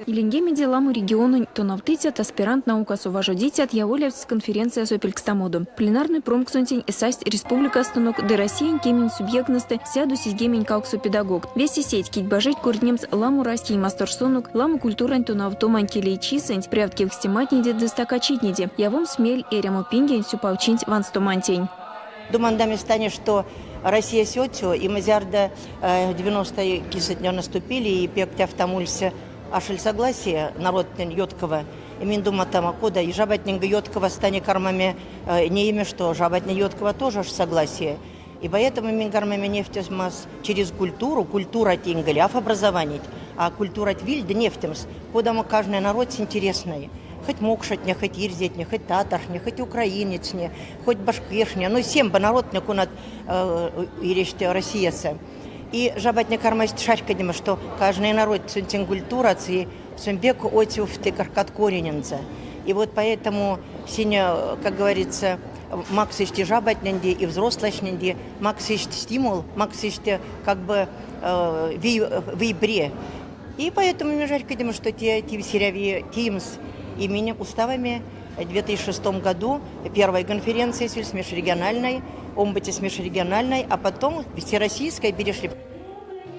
Ниленьгеменде ламо региононь тонавтыцят, аспирантт, наукасо важодицят яволявтсть конференциясо пелькстамодо. Пленарной промксонтень састь республикастонок ды Россиянь кемень субъекттнэстэ 178 педагогт. Весе сеть, кить бажить кортнемс ламо раськень масторсонок, ламо культурань тонавтомань келейчисэнть, прявт кевкстематнеде ды стакачитнеде, явомс мель эрямопингень сюпавчинть ванстомантень. Думан стане, что Россия сётсо, и мы зярдо 90-е кисэтне наступили, и пек тявтамульсь ашоль согласие народтнэнь юткова. И минь думатано, кода и жабатнень юткова стане кармаме нееме, что жабатне юткова тоже аж согласие. И поэтому минь кармаме невтемс через культуру, культура теньгаляв образованиять, а культура вельде невтемс, кодамо каждый народ интересный. Хоть мокшотне, хоть эрзятне, хоть татартне, хоть украинецне, хоть башкиршне, ну всем бы народтнэ, конат эрить Россиясо. И жабатне кармасть чарькодеме, что каждый народ сонзэ культура, сон пек одов каркат коренензэ. И вот поэтому сеня, как говорится, макссть жабатненде и взрослостненде, макссть стимул, макссть как бы вий. И поэтому мы чарькодема, что те эряви теемс и минек уставами в 2006 году первой конференции межрегиональной, омбоце межрегиональной, а потом всероссийской перешли.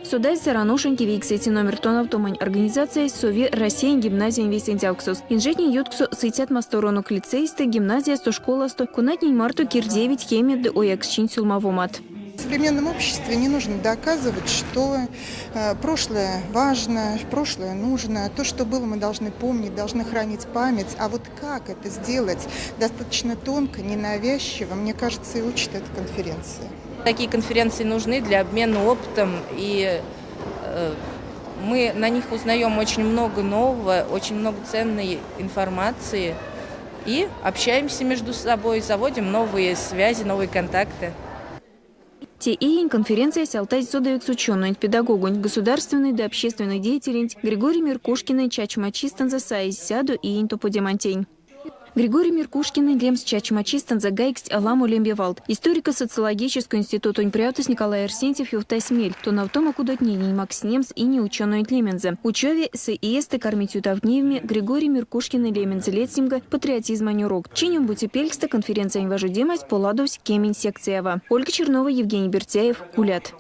Содазь, Саран ошонь 9 номер тонавтомань организациясь сови Россиянь гимназиянь вейсэндявксос. Инжетнень ютксо сыцят масторонок лицейстэ, гимназиясто, школасто, конатнень марто кирдевить кеме ды ояксчинь сюлмавомат. В современном обществе не нужно доказывать, что прошлое важно, прошлое нужно. То, что было, мы должны помнить, должны хранить память. А вот как это сделать достаточно тонко, ненавязчиво, мне кажется, и учит эта конференция. Такие конференции нужны для обмена опытом, и мы на них узнаем очень много нового, очень много ценной информации и общаемся между собой, заводим новые связи, новые контакты. Те иень конференциясь алтазь содавикс учёноенть, педагогонть, государственной ды общественной деятеленть Григорий Меркушкинэнь чачома чистэнзэ саезь 100 иень топодемантень. Григорий Меркушкинэнь лемс чачома чистэнзэ гайгсть ламо лембе валт. Историко-социологической институтонь прявтось Николай Арсентьев ёвтась мель: тонавтома кудотненень макснемс ине учёноенть лемензэ. Учови, сы иестэ кармить ютавтнеме Григорий Меркушкинэнь лемензэ ледстнемга патриотизмань урокт. Чинь омбоце пельксстэ конференциянь важодемась поладовсь 10 секциява. Ольга Чернова, Евгений Бертяев, Кулят.